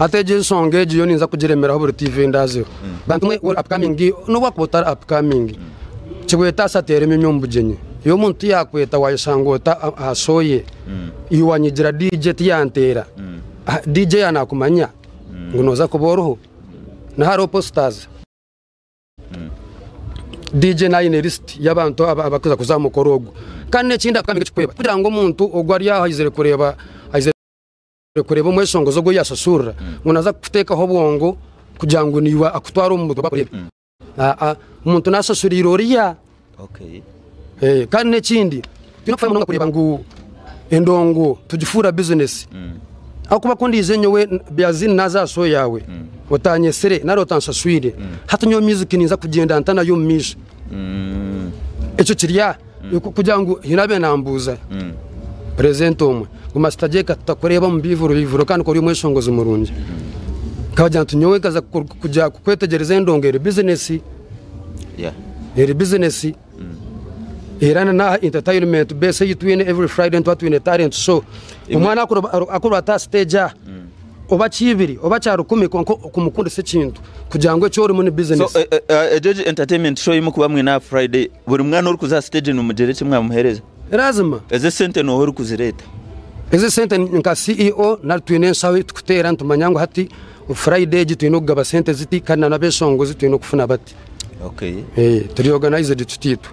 Hati egi enshonga egi yo ninza kugiremeraho buri TV ndaazeho. Bantu mwe ori upcoming n'obu wakuba otari upcoming, kibwetaasa teera emyomyo omu bugyenyi. Iwe omuntu yaakweta waayeshanga ota aha show ye, iwe wanyigira DJ tiyanteera, DJ yaaba naakumanya ngu nooza kuba oriho, na hariho posters. DJ naaba aine lisiti y'abantu abarikuza kuza aha mukoro ogwo. Kandi n'ekindi upcoming ekirikureeba, kugira ngu omuntu ogwo ari aho aizire kureeba aizire. Kureeba omweshongozi ogu ou yaashashurira ngu naaza kukuteekaho obwongo kugira ngu naiwe akutware omu mutwe gw'akureebe. Aa, omuntu naashashuriire oriya. Kandi n'ekindi, twine kufayo munonga kureeba ngu endongo tugifuura bizinesi. Ahabw'okuba ku ndiija nyowe Byazini naaza aha show yaawe otanyetsire nari otanshashwire, hati nyowe music ninza kugyenda nta nayo omu maisho? Ekyo kiri aha. Kugira ngu haine abaire nambuuza purezenta omwe ngu Master Jay ka tutakureeba omu biivuro biivuro kandi ori omweshongozi murungi. Nkabagira nti nyowe nkaza kugira kwetegyereza endongo eri bizinesi, eri bizinesi era na n'aha entertainment base ei twine every Friday nituba twine talent show. Omwana akuruba ata aha siteegi aha oba kiibiri oba kyarukumi kwonka okumukundisa ekintu kugira ngu eki orimu ni bizinesi. So egyo entertainment show ei murikuba mwine aha Friday Buri mwana orikuza aha siteegi nimugira eki mwamuheereza? Lazima. Ezi esente nooha orikuzireeta? Ezi esente nka CEO nari twine enshaho ei turikuteera nitumanya ngu hati Friday egi twine kugaba sente ziti kandi na n'abeshongozi twine kufuna bati. Okay. Turi organized tuti itwe.